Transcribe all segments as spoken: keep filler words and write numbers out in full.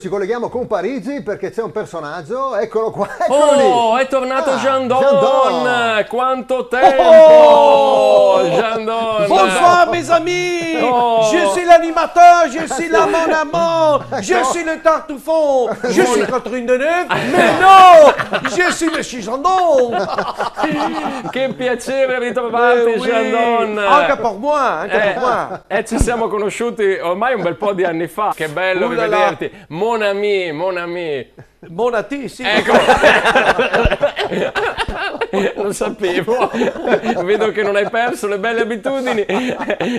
Ci colleghiamo con Parigi perché c'è un personaggio, eccolo qua, eccolo lì. Oh, è tornato Jean Don! Jean Don! Quanto tempo! Oh! Jean Don! Bonsoir, mes amis! Oh! Je suis l'animateur, je suis là, mon amour, je suis le Tartufon, je suis Catherine Deneuve, mais non, je suis Monsieur Jean Don! Che piacere ritrovarti, Jean Don! Anche per moi, anche per moi. Eh, ci siamo conosciuti ormai un bel po' di anni fa. Che bello rivederti. Mon ami, mon ami. Mon ami, sì. Ecco. Lo sapevo. Vedo che non hai perso le belle abitudini.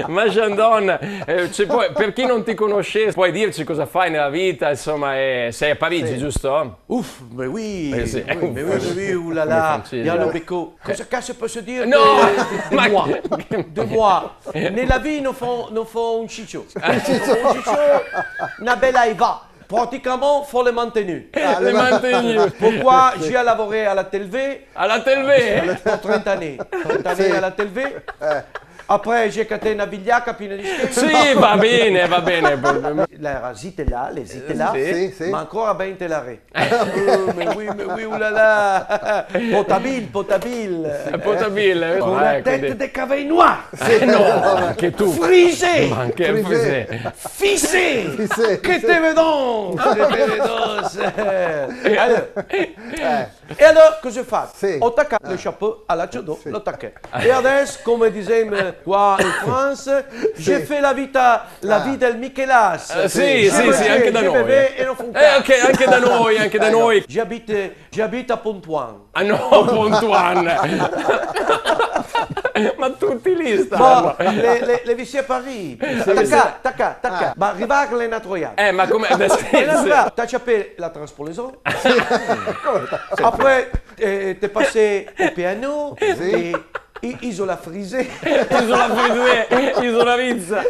Ma Jean Don, eh, ci puoi, per chi non ti conoscesse, puoi dirci cosa fai nella vita? Insomma, eh, sei a Parigi, giusto? Ouf, mais oui, mais oui, mais oui, oh là là, Dialo Becco. Cosa caso posso dire de, de moi? De moi. Nella vita non fa, non fa un ciccio. Un ciccio, una bella Eva. Pratiquement, faut le maintenir. Ah, le maintenir. Pourquoi j'ai lavoré à la T L V? À la T L V? Pour trente ans. Trente ans à la T L V. Après, j'ai caté una vigliaca piena de schifo. Sì, va bene, va bene. L'era zitela, le zitela, ma ancora ben telaré. Oh, mais oui, mais oui, oh là là. Potabile, potabile. Potabile, con la tête de cavei noir. Eh, no, anche tu. Frisé. Ma anche frisé. Fisé. Che te vedon. Che te vedon. Alors, e alora, cosa fa? Sì. Ho tacà le chapeau à la Jodot, l'ho tacà. E adesso, come disemo qua in France, je fais la vita, la vita del Michelas. Eh, sì, sì, sì, anche da noi. E non fa un cazzo. Eh, ok, anche da noi, anche da noi. J'habite, j'habite à Pontoin. Ah no, Pontoin. Ma tutti lì stanno. Ma le, le, le visi a Parigi. Tacà, tacà, tacà. Ma rivar l'è na troiada. Eh, ma come? T'as chopé la transpoléson. Après, eh, t'es passé au piano, e I-, Isola Frisé. Isola Frisé, Isola Vizza.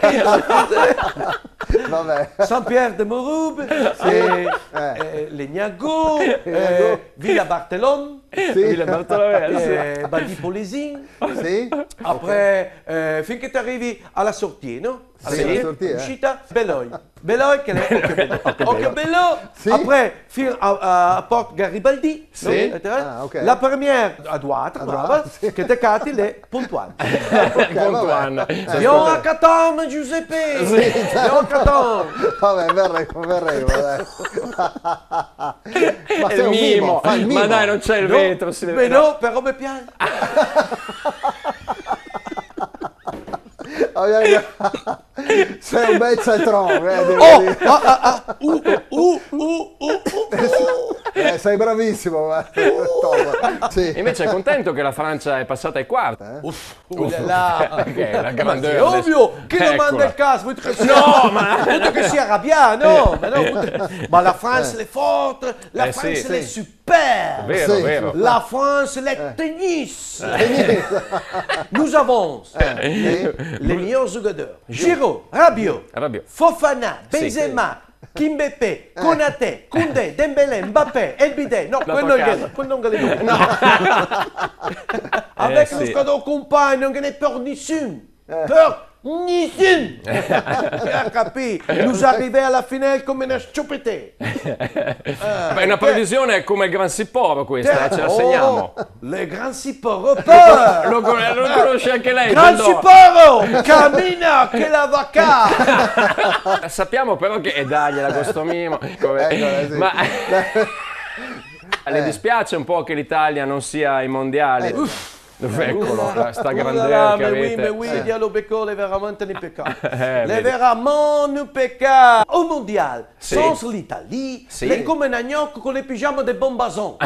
Vabbè. Saint-Pierre de Morobe, eh, eh, Legnago, eh, Villa Bartolome. Sì. Villa Bartolome, sì. Eh, Badi Polesin. Sì. Après, eh, fin che t'arivi a la sortie, no? Sì, la sortie, eh. Uscita, Beloi. Beloi che l'è, oh, che belo. Oh, che belo. Sì. Après, fin a, a, a Porte Garibaldi, no? Sì. Ah, ok. La première à droite, brava, che te cati l'è Pontoin. Ok, vabbè. Pontoin. Viens à Catane, Giuseppe! Sì. Viens à Catane! Vabbè, verremo, verremo, dai. Ma sei un mimo, fa il mimo. Ma dai, non c'è il vetro, si vede. Beh, no, però me piace. Vabbè, sei un bel cialtron, eh, devo dire. Oh, ah, ah, ah, uh, uh, uh, uh, uh, uh. Eh, sei bravissimo, ma top. Sì. Invece è contento che la Francia è passata ai quarti? Eh? Uff. Uh là là. Che è la grandeur. Ma c'est ovvio, che domanda del caso, vuoi che sia, no, ma vuoi che sia arrabbiato? No, ma no, ma la France l'è forte, la France l'è super. Vero, vero. La France l'è tennis. Nous avons les meilleurs joueurs. Giroud, Rabiot, Rabiot. Fofana, Benzema, Kimpembe, Konaté, Koundé, Dembélé, Mbappé, El Bidet. No, quel no ghe n'è, quel no ghe n'è. No. Avec nos quatre compagnes, no ghe n'è per nisun. Per nisun. T'as capì? Nous arrivons à la finale come na sciopetè. Beh, è una previsione come il Gran Siporo questa, eh, ce la segniamo. Le Gran Siporo, lo, lo conosce anche lei, Gran Siporo, camina che la vaca! Sappiamo però che, e dai, la costumimo, come, ma le dispiace un po' che l'Italia non sia ai mondiali? Eccolo, sta grandeur che avete. Mais oui, mais oui, Dialo Becco, l'è veramente un pecà. L'è veramente un pecà. Au mondial, sans l'Italie, l'è come na gnoca con le pigiame de Bombazon.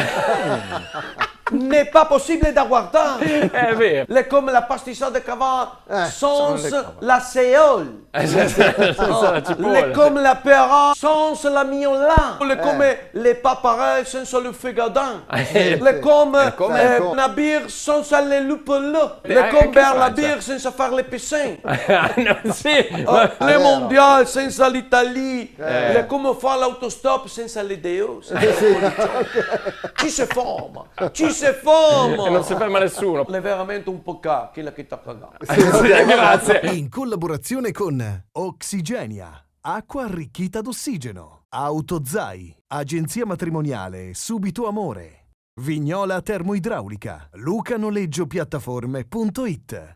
N'est pas possible da guardar. È vero. L'è come la pastissade de caval sans la seole. L'è come la pera sans la miola. L'è come le paparel sensa le fegadan. L'è come, eh, na bir sensa le lupolo. L'è come ber la bir sensa far le piscine. No, sì, ma le mondial sensa l'Italie. L'è come far l'autostop sensa le deose. Ci se ferma. Ci se ferma. E non si ferma nessuno. L'è veramente un pecà, quela che t'ha cagà. Grazie. In collaborazione con Oxygenia, acqua arricchita d'ossigeno. Autozai, agenzia matrimoniale Subito Amore. Vignola Termoidraulica, Luca Noleggio Piattaforme punto it.